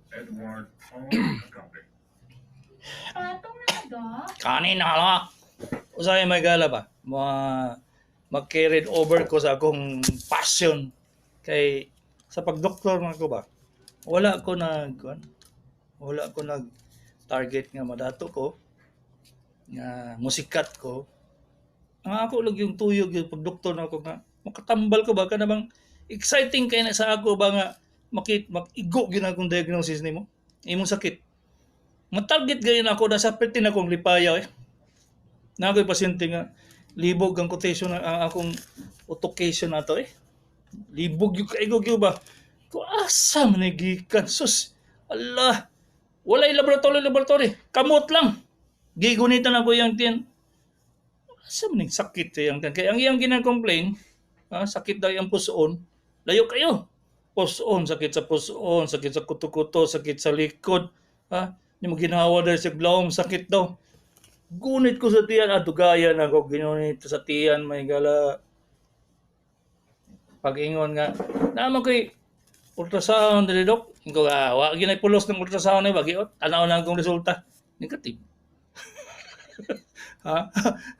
Edward R. Agape. Patong na, Dok. Kanin na la. Usay may gala ba? Ma mag-carried over ko sa akong passion kay sa pagdoktor man ko ba. Wala ko nag target nga madato ko nga musikat ko. Ang ako lang yung tuyog yung pagdoktor na ako nga makatambal ko ba, kana bang exciting kay na sa ako ba nga makit mag-igo gyud akong diagnosis nimo imong sakit, matarget gayon ako na sa perti na akong lipaya eh. Na ako'y pasyente nga libog ang quotation ang akong autocation na to eh. Libog yung kaigog yun ba? Ko asa man ni gikan sus. Allah. Walay laboratory laboratory. Kamot lang. Gigunitan ako yung tiyan. Asa man ning sakit sa iyang tiyan? Kaya ang iyang gina-complain, sakit daw iyang pusoon. Layo kayo. Pusoon, sakit sa pusoon, sakit sa kuto-kuto, sakit sa likod. Ha? Di mo ginawa dahil sa glawom, sakit daw. Gunit ko sa tiyan, dugayan ako, ginunit sa tiyan, may gala. Pag-ingon nga, naman ko'y ultrasound, dili dok. Ingo nga, wa ginay pulos ng ultrasound ni bagi, tanaw na akong resulta. Negative. Ha?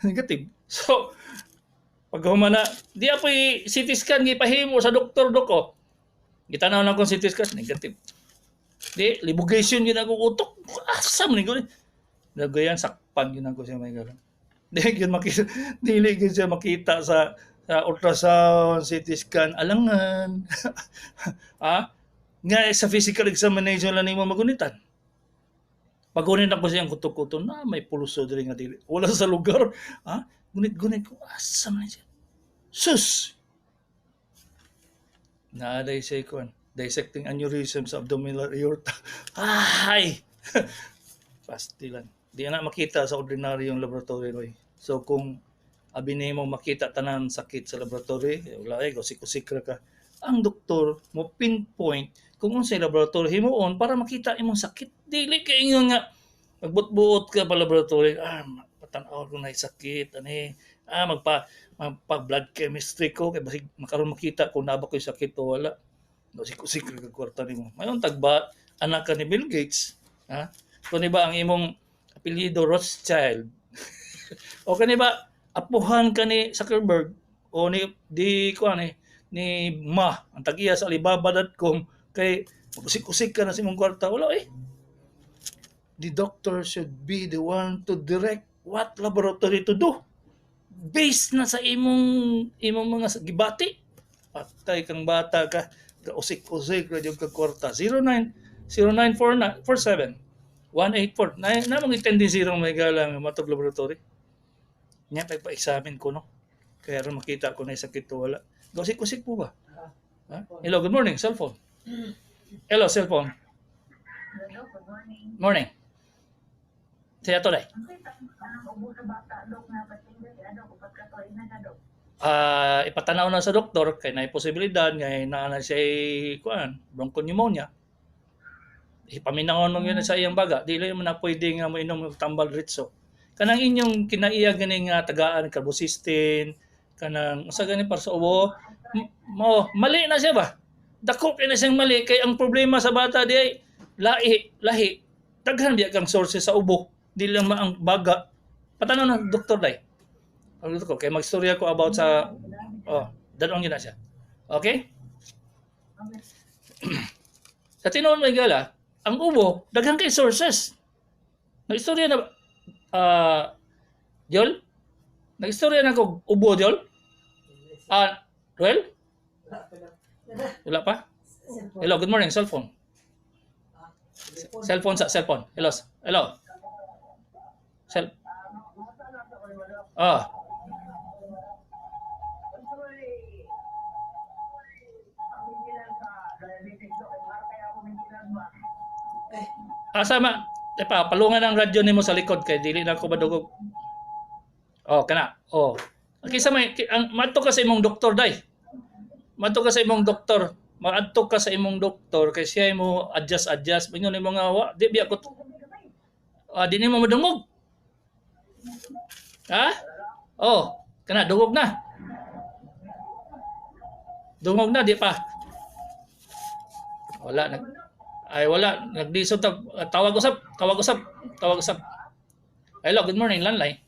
Negative. So, pag humana, di apoy CT scan gipahimo sa doktor dok ko. Gitanaw na akong CT scan, negative. Di, libugation yun ako utok. Asa man ko. Nagayan, sakpan yun ako siya may gala. Di yun makita, dili yun siya makita sa ultrasound, CT scan, alangan. Ha? Nga sa physical examination lang nimo magunitan. Pagunit ako siyang kuto-kuto na may pulso diri nga dili. Wala sa lugar. Ha? Gunit-gunit ko. Asa man siya? Sus! Naaday siya kuan. Dissecting aneurysm sa abdominal aorta. Ay! Pastilan. Di na makita sa ordinaryong laboratory. Roy. So kung abi nimo makita tanan sakit sa laboratory, eh, wala eh, kusik-kusik ra ka. Ang doktor mo pinpoint kung unsay laboratory himuon para makita imong sakit. Dili kay ingon nga magbut-buot ka pa laboratory. Ah, patan-aw ko na sakit ani. Ah, magpa blood chemistry ko kay basig makaron makita kung naa ba ko'y sakit o wala. Kusik-kusik ra kag kwarta nimo. Mayon tagba anak ka ni Bill Gates, ha? Kung ba ang imong apelyido Rothschild, o kani ba apuhan ka ni Zuckerberg o ni di ko ani ni Ma ang tag-iya sa Alibaba.com kay magusik-usik ka na sa imong kwarta, wala eh. The doctor should be the one to direct what laboratory to do based na sa imong mga gibati. Patay kang bata ka, usik-usik ra jud kag kwarta. 09 0947 184 na na mong tendency rong may galang matog laboratory nya pag pa-examine ko no kaya ron makita ko na sakit o wala. Gusik-usik po ba, ha? Hello, good morning, cellphone. Hello, cellphone. Hello, good morning. Morning. Siya to day. Ang kita ang ubo sa bata, Dok, na patingin si ano, upat ka tuig na na, Dok. Ipatanaw na sa doktor kay naay posibilidad nga naa na siya kuan bronchopneumonia. Ipaminawon mo yun sa iyang baga, dili man na pwede nga moinom og tambal ritso. Kanang inyong kinaiya gani nga tagaan carbocisteine, kanang usa gani para sa ubo, mo mali na siya ba? Dako kay na siyang mali kay ang problema sa bata di ay lahi, lahi. Daghan biya kang sources sa ubo, dili lang maang baga. Patanaw na doktor day. Ang doktor kay magstorya ko about sa oh, dadong yun na siya. Okay? Okay. Sa tinuod may gala, ang ubo, daghan kay sources. Nag-istorya na ba? Jol? Nag-istorya na ko ubo, Jol? Ah, Ruel? Wala pa? Hello, good morning, cellphone. Cellphone sa cellphone. Hello. Hello. Cell. Ah, asa ma? Eh pa, palungan ang radyo nimo sa likod kay dili na ako madugog. Oh, kana. Oh. Kaysa may ang madto ka sa imong doktor day. Madto ka sa imong doktor. Maadto ka sa imong doktor kay siya mo adjust adjust. Ingon nimo nga wa, di biya ko di nimo madungog. Ha? Oh, kana dungog na. Dungog na di pa. Wala na. Ay wala, naglisod ta, tawag usab, tawag usab, tawag usab. Hello, good morning, landline.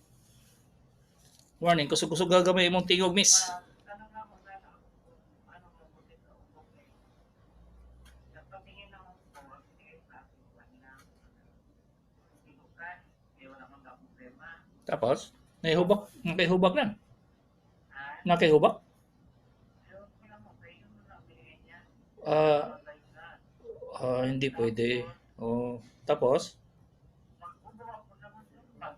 Morning, kusog-kusog gamay imong tingog, miss. Tanong lang ko sana kung ano mabuti sa ubo kay. Nagpatingin ako po, ang binigay sa akin kuan lang. Tinukan, eh wala kang problema. Tapos, nahihubak, nakihubak na. Ha? Nakihubak? Ewan ko lang mo, kay yun lang binigay niya. Ah, Patay na. hindi pwede. Oh, tapos, Mag-ubo ako naman sa bag.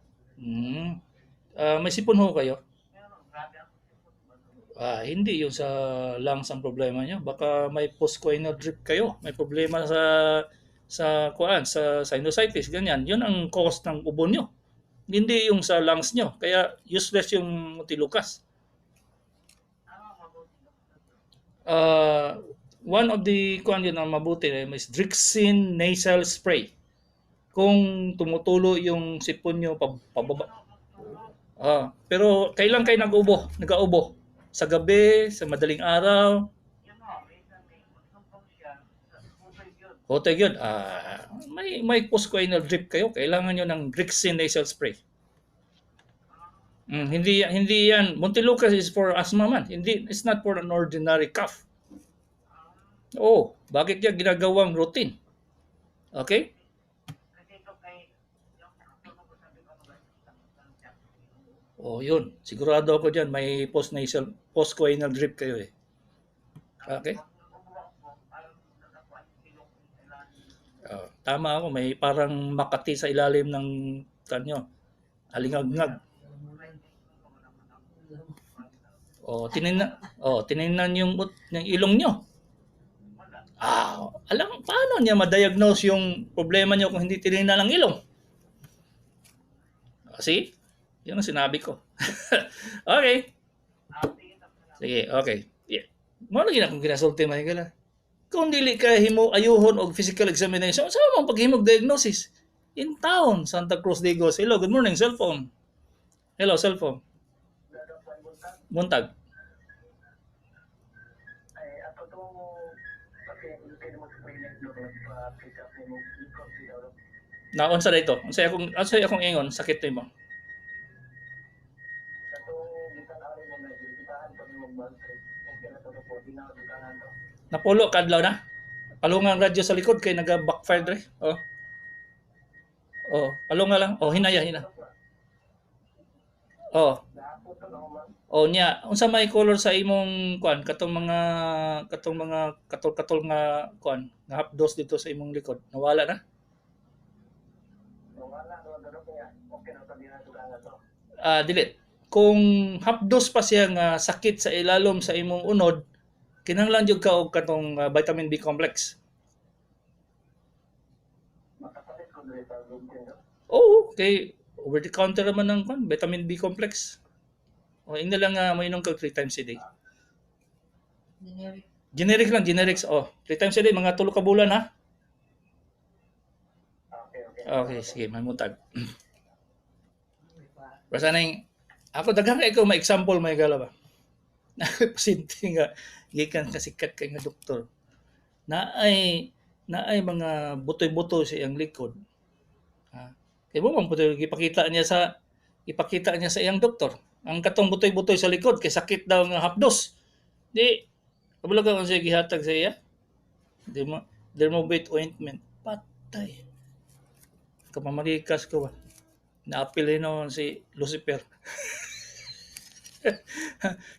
may sipon ho kayo? Pero grabe ako sipon ba? Hindi yung sa lungs ang problema nyo. Baka may postcoinal drip kayo. May problema sa kuan, sa sinusitis, ganyan. Yun ang cause ng ubo nyo. Hindi yung sa lungs nyo. Kaya useless yung Montelukast. Ano ang mabuti doktor? One of the kuan yun ang mabuti is Drixine nasal spray. Kung tumutulo yung sipon nyo pababa. Ano magtulo? Pero kailan kayo nag-ubo? Nag-aubo? Sa gabi, sa madaling araw? Yun o, minsan may magsumpong siya. Sa tubig yun. Hotel yun. May postcoinal drip kayo. Kailangan nyo ng Drixine nasal spray. Hindi yan. Montelukast is for asthma man. Hindi, it's not for an ordinary cough. Oh, bakit yan ginagawang routine? Okay? Kasi ito kay, yung tulog ko sabi ko ano ba, ng siya. Oh, yun. Sigurado ako diyan may post-nasal, postcoinal drip kayo eh. Okay? Pag ubo ako, parang nakakuha ilong ilalim. Tama ako, may parang makati sa ilalim ng kanyo. Alingagngag. Oh, tiningnan yung ilong nyo. Wala. Alam paano niya ma-diagnose yung problema niyo kung hindi tiningnan ang ilong? See? Yun ang sinabi ko. Okay. Sige, doctor. Sige, okay. Yeah. Mo lagi na akong ginasulti mga higala. Kung dili ka himo ayuhon og physical examination, sa man paghimog diagnosis? In town, Santa Cruz Digos. Hello, good morning, cellphone. Hello, cellphone. Buntag. Ay, ato to kasi pwede mo explain ito pa-pick up mo ikot dito. Na unsa na ito? Unsa akong ingon sakit nimo? Katong gikan ari mo na gibitahan pa nimo bag trip. Okay na to po di na dugangan to. Napulo kadlaw na. Palungang radyo sa likod kay naga backfire dre. Oh. Oh, palunga lang. Oh, hinaya hina. Oh, Naapot to no man. oh nya, unsa may color sa imong kuan katong mga katol-katol nga kuan nga half dose dito sa imong likod? Nawala na? Wala no daro kaya okay na to di na dugangan to. Delete. Kung half dose pa siya nga sakit sa ilalom sa imong unod, kinahanglan jud ka og katong vitamin B complex. Makapalit ko diri sa room no. Oo, kay over the counter naman ang kuan, vitamin B complex. O ingna lang nga mainom kag 3 times a day. Generic. Generic lang, generics. Oh, 3 times a day, mga 3 ka bulan ha. Okay, okay. Okay, sige, mamutag. Basta nang ako daghan kay ko may example may gala ba. Pasyente nga gikan kasikat kay nga doktor. Naay mga butoy-butoy sa iyang likod. Ha? Kay mo man butoy ipakita niya sa iyang doktor. Ang katong butoy-butoy sa likod kay sakit daw nga hapdos. Di kabalo ka kung siya gihatag sa iya. Dermovate ointment. Patay. Kapamalikas ko ba. Naapil noon si Lucifer.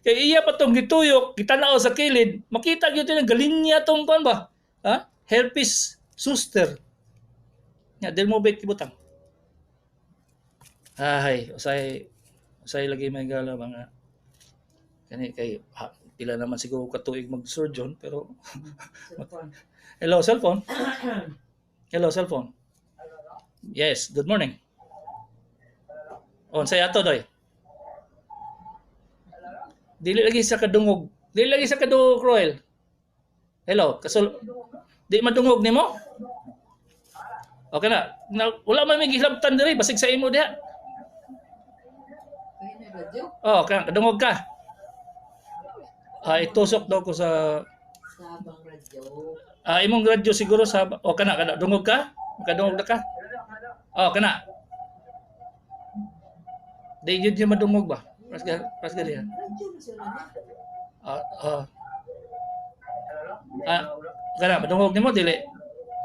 Kay iya pa tong gituyok, gitanaw sa kilid, makita gyud ng galinya tong kuan ba? Ha? Herpes zoster. Nya Dermovate gibutang. Ay, usay usay lagi may gala mga kani kay ha, pila naman siguro katuig mag-surgeon pero Cellphone. Hello, cellphone. Hello, cellphone. Yes, good morning. Oh, unsay ato doy? Dili lagi sa kadungog. Dili lagi sa kadungog, Roel. Hello, kasul di madungog nimo? Okay na. Na wala man may gihilabtan diri basig sa imo diha. Kaya na radyo. Oh, ka kadungog ka. Itusok daw ko sa Sa habang radyo. Ah, imong radyo siguro sa o kana kana dungog ka? Makadungog na ka? Hello, hello. Oh, kana. Di gyud niya madungog ba? Pras gali. Radyo na siya na. Ah, ah, Hello? Ah. Kana madungog nimo dili?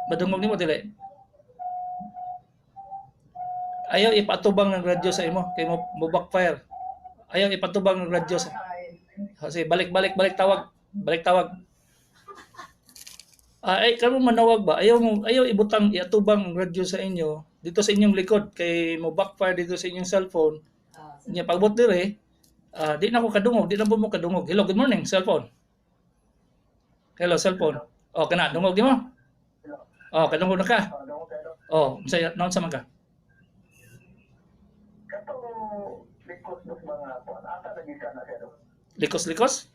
Madungog nimo dili? Ayaw ipatubang ng radyo sa imo kay mo backfire. Ayaw ipatubang ng radyo sa Ay, Kasi balik balik balik tawag, balik tawag. Ah, ay kamo manawag ba? Ayaw mo ayaw ibutang iatubang ang radyo sa inyo dito sa inyong likod kay mo backfire dito sa inyong cellphone. Ah, Nya pagbot dire, ah, di na ko kadungog, di na po mo kadungog. Hello, good morning, cellphone. Hello, cellphone. Oh, kana dungog di mo? Hello. Oh, kadungog na ka. Oh, dungog kayo. Oh, unsay naon sa man ka? Katong likos dos mga kuan. Asa lagi ka na sir? Likos-likos?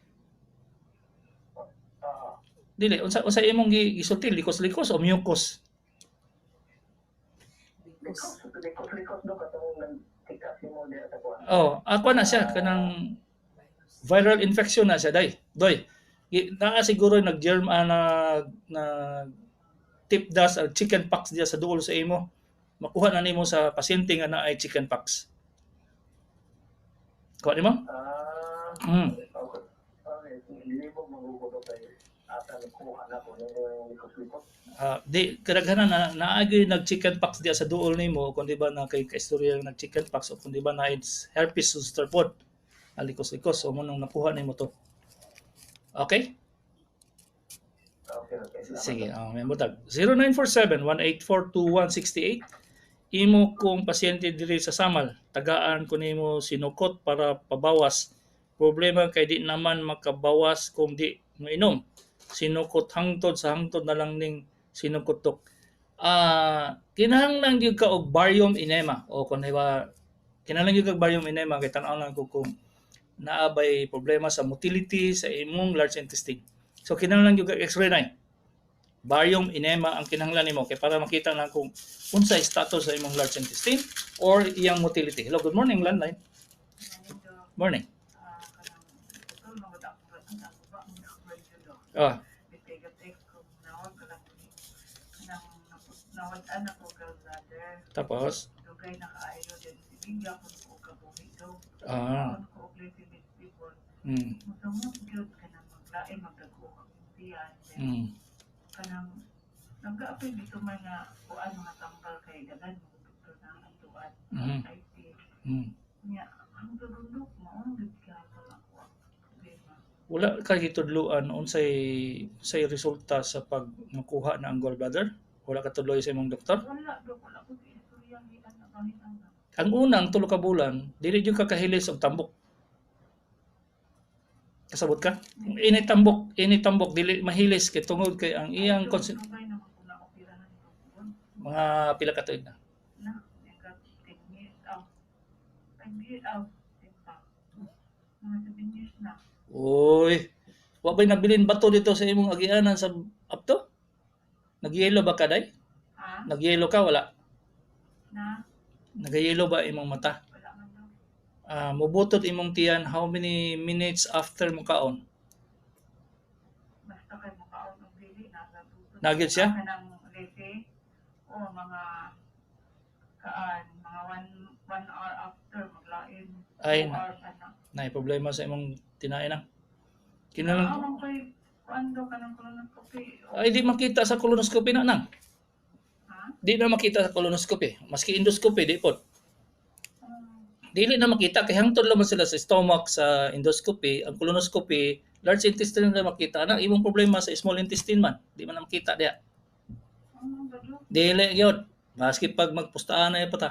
Ah, Dili, unsa unsa imong gisulti, likos-likos o mucus? Likos. likos likos likos do katong nagtikas nimo diha sa kuan. Oh, ako na siya kanang viral infection na siya day. Doy. Naa siguro nag-germ ah, nag nag tip dust or chicken pox diya sa duol sa imo. Makuha na nimo sa pasyente nga naay chicken pox. Kuha nimo? Ah, okay. Okay, hindi mo magugulo kay asa nagkuha na ko yung likos likos. Ah, di kadaghanan na naagi nag chicken pox diya sa duol nimo kung di ba na kay kaistorya nag chicken pox o kung di ba na it's herpes zoster pod. Alikos-likos o mo nang nakuha nimo to. Okay? Okay, okay. Salamat. Sige, ang may butag. 0947-184-2168. Imo kong pasyente diri sa Samal, tagaan ko nimo sinukot para pabawas. Problema kay di naman makabawas kung di moinom. Sinukot hangtod sa hangtod na lang ning sinukot tok. Ah, kinahanglan gyud ka og barium enema o kung di ba kinahanglan gyud ka og barium enema kay tan-aw lang ko kung naa bay problema sa motility sa imong large intestine. So kinahanglan gyud ka x-ray na barium enema ang kinahanglan nimo kay para makita na kung unsay status sa imong large intestine or iyang motility. Hello, good morning, landline. Morning. Ah, kanang ito mga ako ang ba ang radyo do. Ah, Bitay ko nawag ka lang kanang nawad-an ako gallbladder. Tapos Dugay na kaayo din sige ko og kabuhi daw. Kaon ko og lipid people. Musamot gyud kanang maglain magdagko ang tiyan. Then, kanang nagaapil dito man nga kuan mga tambal kay daghan mo doktor na ang tuan. IT. Nya ang dudulok mao gyud gyapon ako ang problema. Wala ka gitudloan unsay unsay resulta sa pag makuha na ang gallbladder? Wala ka tudloy sa imong doktor? Wala do, wala ko giistorya ni ana bahin ana. Ang unang 3 ka bulan, dili jud ka kahilis og tambok. Kasabot ka? Ini tambok dili mahilis kay tungod kay ang iyang Ay, dugay naman ko na operahan doon. Mga pila ka tuig na? Na, nagka 10 years out. 5 years out. 10 pa. Mga 7 years na. Uy, wa ba'y nabilin bato dito sa imong agianan sa apto? Nagyelo ba ka day? Ha? Nagyelo ka wala? Na? Nagayelo ba imong mata? Wala man daw. Ah, mubutot imong tiyan how many minutes after mo kaon? Basta kay makaon og dili na sa Nagyod siya? Kanang lese o mga kaan mga 1 hour after maglain. Ay, 2 na, hours ana. na problema sa imong tinae na. Kinahanglan Amang kay kuan daw kanang colonoscopy. O, ay di makita sa colonoscopy na nang. Ha? Di na makita sa colonoscopy. Maski endoscopy di pod. Dili na makita kay hangtod lang man sila sa stomach sa endoscopy, ang colonoscopy, large intestine na makita na imong problema sa small intestine man. Di man na makita diya. Ano ba do? Dili gyud. Maski pag magpustaan na pa ta.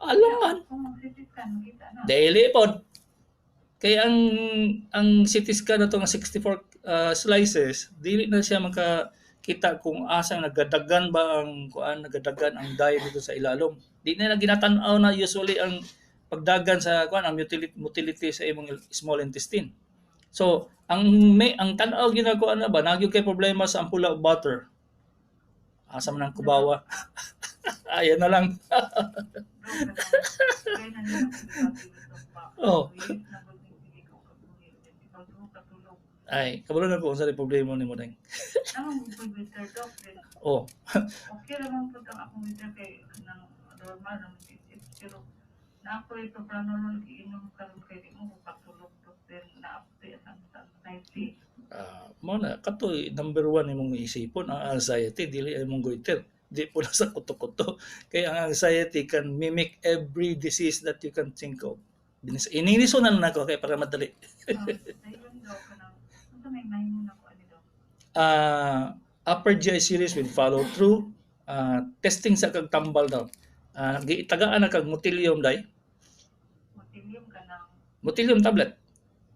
Alam man. Kung mag-CT scan makita na. Dili pod. Kay ang CT scan na to nga 64 slices, dili na siya makakita kung asa nagadagan ba ang kuan, nagadagan ang dye dito sa ilalom. Di na ginatan-aw na usually ang pagdagan sa kuan, ang motility sa imong small intestine. So, ang may ang tan-aw ginagawa na ba nagyud kay problema sa ampula of butter. Asa man ang kubawa? Ayan na lang. Do kanang kay na nila Oh. ko. Ay, kabalo na ko unsa rin problema nimo, deng. Naa man koy goiter, Dok. Then, Oh, okay ra man pud ang akong goiter kay nang normal ra man isip, pero naa koy propranolol giinom karon kay di mo ko katulog, Dok. Then naa sa anxiety. Ah, mao na katoy number one imong isipon ang anxiety, dili imong goiter. Di po na sa kuto-kuto. Kaya ang anxiety can mimic every disease that you can think of. Ininiso na lang nako kay para madali. Ah, dayon, Dok, kanang unsa may mahimo nako ani, Dok? Upper GI series will follow through. Testing sa kag tambal daw. Gitagaan na kag Motilium, day. Motilium kanang Motilium tablet.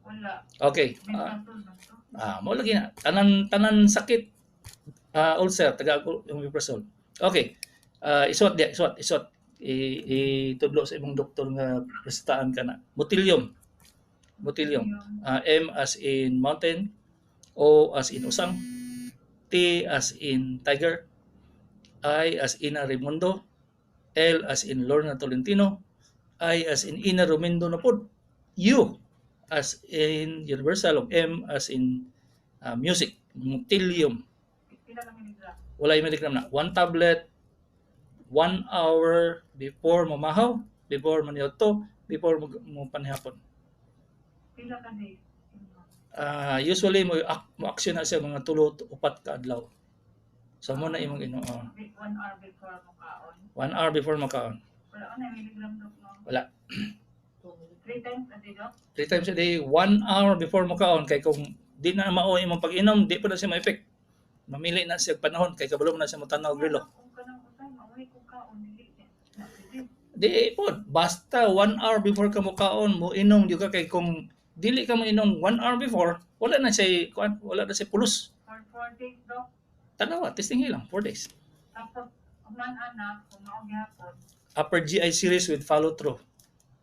Wala. Okay. Omeprazole man to. Ah, mo lagi na. Tanan tanan sakit, ulcer, taga ko yung omeprazole. Okay. Isuwat dia, isuwat, isuwat. Itudlo sa imong doktor nga resetahan ka na. Motilium. Motilium. Yung M as in mountain, O as in usang, T as in tiger, I as in Raimundo, L as in Lorna Tolentino, I as in Ina Romendo na pod, U as in universal, ug M as in music, Motilium. Pila ka milligram? Wala yung milligram na. One tablet, 1 hour before mamahaw, before maniudto, before mo panihapon. Pila ka days? Usually mo action na siya mga 3 to 4 ka adlaw. So mo na imong ino. Oh. 1 hour before mokaon. 1 hour before makaon. Wala ka na milligram, Dok, no? Wala. Three times a day, Dok? Three times a day, 1 hour before makaon kay kung di na mao imong pag-inom, di pa na siya ma-effect. Mamili na siya og panahon kay kabalo mo na siya motanaw og relo. Kung kanang usay mauli ko kaon, dili na pwede? Di pod, basta 1 hour before ka mokaon, mo inom gyud ka kay kung dili ka mo inom 1 hour before, wala na siya kuan, wala na siya pulos. For 4 days, Dok? Tanawa, testing lang, 4 days. Tapos human anak kung mao gihapon Upper GI series with follow through.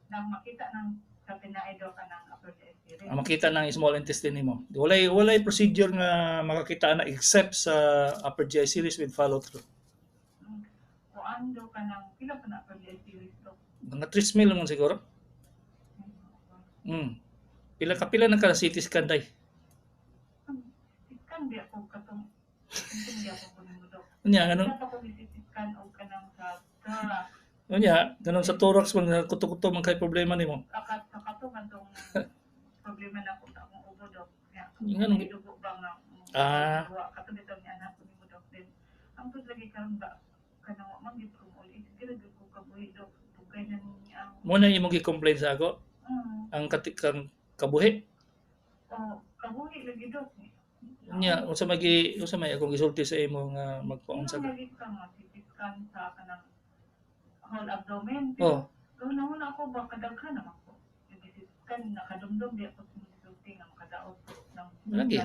Nang makita ng sa tinai, Dok, kanang upper GI series? Ang makita ng small intestine nimo. Walay procedure nga makakita na except sa upper GI series with follow through. Kuan, Dok, kanang pila pa na upper GI series, Dok? Mga 3 mil man siguro. Pila ka pila na ka CT scan, day? Scan di ako katong hindi ako kunin mo, Dok. Unya ganun, Wala pa ko CT scan og kanang sa thorax. Unya ganun sa thorax man nga kuto-kuto man kay problema nimo. Kakat sa kato man tong problema na ko sa akong ubo, Dok. Ya, Nganong may dugo ba nga duwa kato bitaw ni anak ko nimo, Dok. Then ang pud lagi karon ba kanang wa man gid ko uli. Sige ra gyud ko kabuhi, Dok. Tugay na niya ang Mo na imong gi-complain sa ako ang katikang kabuhi. Oh, kabuhi lagi, Dok. Unya unsa may akong gisulti sa imo nga magpaunsa Sa ka? lagi ka nga CT scan sa kanang whole abdomen. Oh, Pero nahuna ako ba kadaghan naman ko. Yung CT scan nakadumdum di ako sumusulti nga makadaot ng Lagi.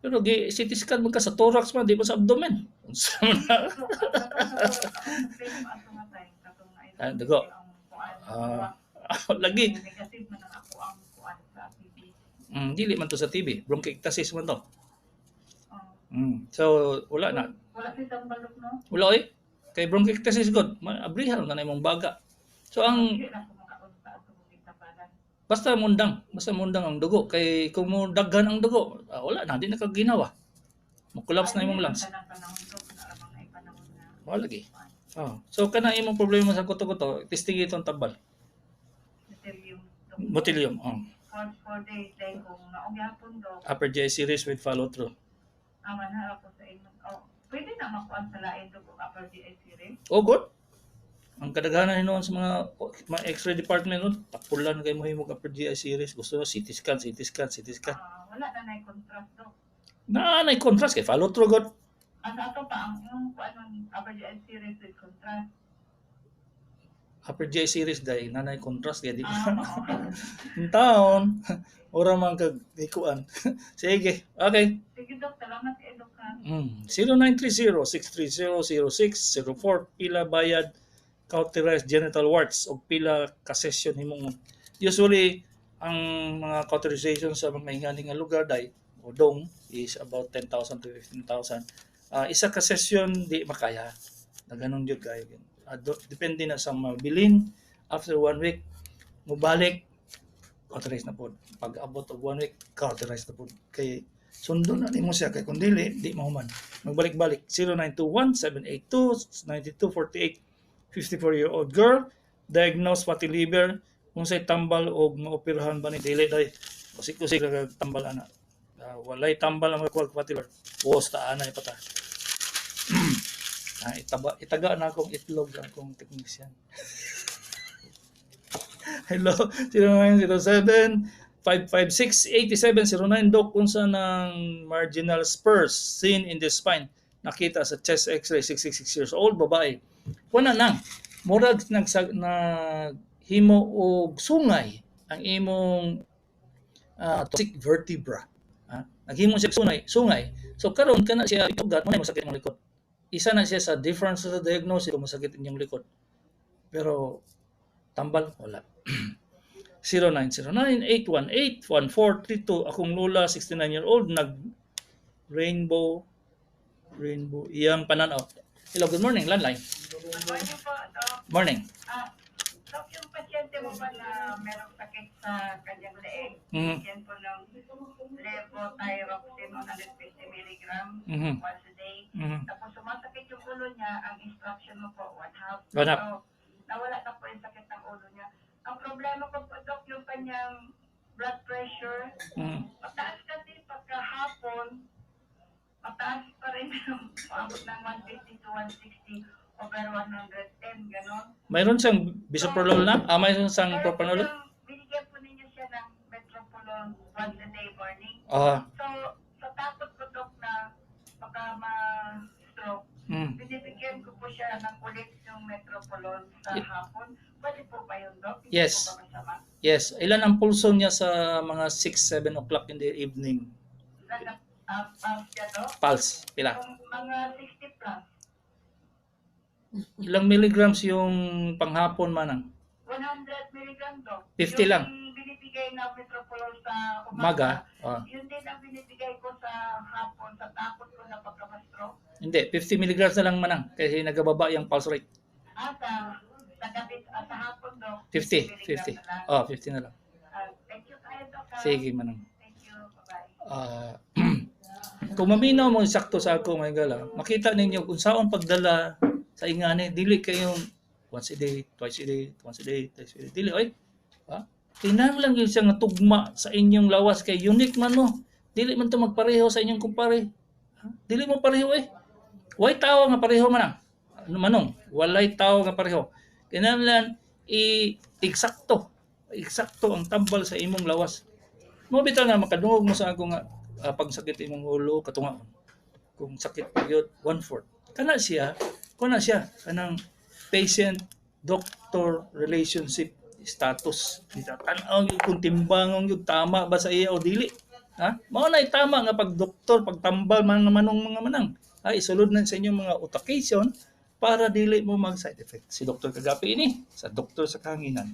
Pero gi CT scan man ka sa thorax man, di ba sa abdomen? Unsa man na? Ah, dugo. Ah, lagi. Negative man ang ako ang kuan sa TB. Dili man to sa TB, bronchiectasis man to. Oh. So wala na. Wala si tambalok, no? Wala oy. Kay bronchiectasis god, abrihan na imong baga. So ang Dili na ko makaon sa ato kong gitambalan. Basta mundang ang dugo kay kung mo daghan ang dugo, wala na, di na ka ginawa. Mo-collapse na imong lungs. Kanang panahon, Dok, na ramang na panahon na. Wala lagi. Oh. So kana imong problema sa kuto-kuto, testing itong tambal. Motilium, Dok. Motilium. Oh. For 4 days dahil kung mao gyapon, Dok, Upper GI series with follow through. Ama na ako sa inyo. Oh, pwede na makuan sa lain, Dok, og upper GI series? Oh, good. Ang kadaghanan hinuon sa mga x-ray department nun, tapulan kay mo himog upper GI series. Gusto mo CT scan, CT scan, CT scan. Ah, wala na nay contrast, Dok? Na nay contrast kay follow through god. Ang sa ato pa ang yung kuan ng upper GI series with contrast. Upper GI series dai nanay contrast kay di. Ah, oo. Taon, ora man kag ikuan. Sige, okay. Sige, Dok, salamat kay Dok ha. 0930-630-0604. Pila bayad cauterized genital warts o pila ka session himong? Usually ang mga cauterization sa mga ingani nga lugar dai o dong is about 10,000 to 15,000. Isa ka session di makaya na ganun jud kayo. Depende na sa mabilin. After one week mobalik, cauterize na pod. Pag abot og one week, cauterize na pod kay Sundon na nimo siya kay kung dili, di mahuman. Magbalik-balik. 0921-782-9248. 54-year-old girl, diagnosed fatty liver, unsay tambal og maoperahan ba ni? Dili day. Kusik-kusik ra tambal ana. Walay tambal ang makuha fatty liver. Buhos ta ana ipata. Itaba, itaga na akong itlog akong technician. Hello, 0907 556 8709. Doc, unsa ng marginal spurs seen in the spine? Nakita sa chest x-ray, 66 years old, babae. Wala nang. Murag naghimo og sungay ang imong thoracic vertebra. Ha? Naghimo siya sungay, sungay. So karon kana siya itugat mo masakit imong likod. Isa na siya sa difference sa diagnosis kung masakit inyong likod. Pero tambal wala. 0909-818-1432. Akong lola, 69-year-old, nag rainbow rainbow iyang pananaw. Hello, good morning, landline. Good morning po, Doc. Morning. Doc, yung pasyente mo ba na merong sakit sa kanyang leeg? Bigyan po ng levothyroxine 150 mg once a day. Tapos sumasakit yung ulo niya, ang instruction mo po, one half. One half. So, nawala na po yung sakit ng ulo niya. Ang problema ko po, Doc, yung kanyang blood pressure, mataas kasi pagkahapon, mataas pa rin yung umabot ng 150 to 160 over 110, gano'n. Mayroon siyang bisoprolol na? Ah, mayroon siyang Pero propranolol? binigyan po ninyo siya ng metoprolol once a day morning. So, sa takot ko, Doc, na baka ma-stroke, binibigyan ko po siya ng ulit yung metoprolol sa hapon. Pwede po ba yun, Doc? Hindi Yes. po ba masama? Yes. Ilan ang pulso niya sa mga 6, 7 o'clock in the evening? Nag- siya, Doc? Pulse, pila? Kung mga 60 plus. Ilang milligrams yung panghapon, manang? 100 milligram, Doc. 50 lang. Yung binibigay na metoprolol sa umaga. Umaga? Ah. Yun din ang binibigay ko sa hapon sa takot ko na baka ma-stroke. Hindi, 50 milligrams na lang, manang. Kasi nagababa yung pulse rate. Ah, sa gabi, sa hapon, Doc. 50, milligram 50. na lang. Oh, 50 na lang. Ah, thank you kayo, Doc. Ah. Sige, manang. Thank you. Bye-bye. Ah, kung maminaw mo sakto sa ako ngayon gala, makita ninyo kung saon pagdala sa ingani, dili kayong once a day, twice a day, once a day, twice a day. Dili, oy. Ha? Kinahanglan gyud siya nga tugma sa inyong lawas kay unique man mo. Dili man to magpareho sa inyong kumpare. Ha? Dili mo pareho eh. Way tao nga pareho man ang. Ano manong? Walay tao nga pareho. Kinahanglan i eksakto. Eksakto ang tambal sa imong lawas. Mo bitaw na makadungog mo sa ako nga pagsakit imong ulo katungaon. Kung sakit pa gyud, one fourth. Kana siya kanang patient doctor relationship status. Dita tan-aw gyud kung timbangon gyud tama ba sa iya o dili. Ha? Mao na tama nga pag doktor pagtambal mga manong mga manang. Ha, isulod na sa inyong mga utakation para dili mo mag side effect. Si Dr. Kagapi ini sa Doktor sa Kahanginan.